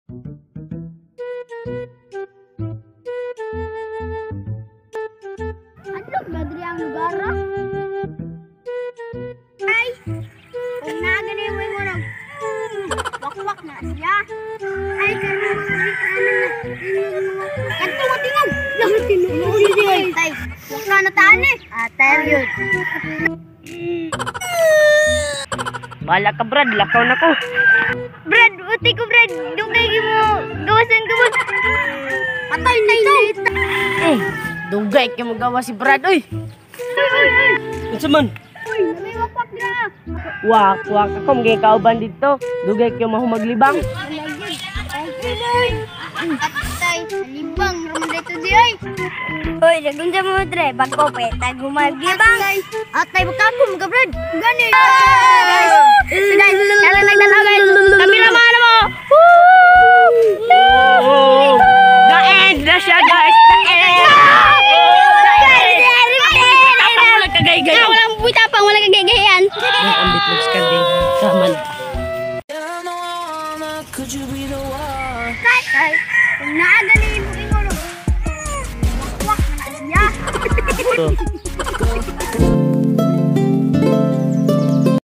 Adlok ba diri ang lugar ah? Ay! Kung naa gani mo ingon, wakwak na siya. Ay, karon kadto nga tingog. Tay, wak na taan eh. Atay yun. Bala ka, Brad, lakaw na ko. Brad, uti ko, Brad. Dugay mo gawasan ko. Patay na ito. Eh, dugay kay mo gawa si Brad oy. Unsa man? Uy, may wakwak na. Wak wak ako mga kauban dito. Dugay kay mahumaglibang. Patay, libang raman dito di ay. Hoy, dagun sa mo dre, bago pa tagumagibang. Atay baka ko mga Brad. Gani. Guys, so guys, tara nagtanaw guys. Kamera man mo. Oh, the end na siya, guys. The end. Tapang wala kagaygay. Ah, walang tapang, walang kagaygayan. Ang bitlog skanding. Kaman. Tay, kung naa gani mo ingon, wakwak na siya. To.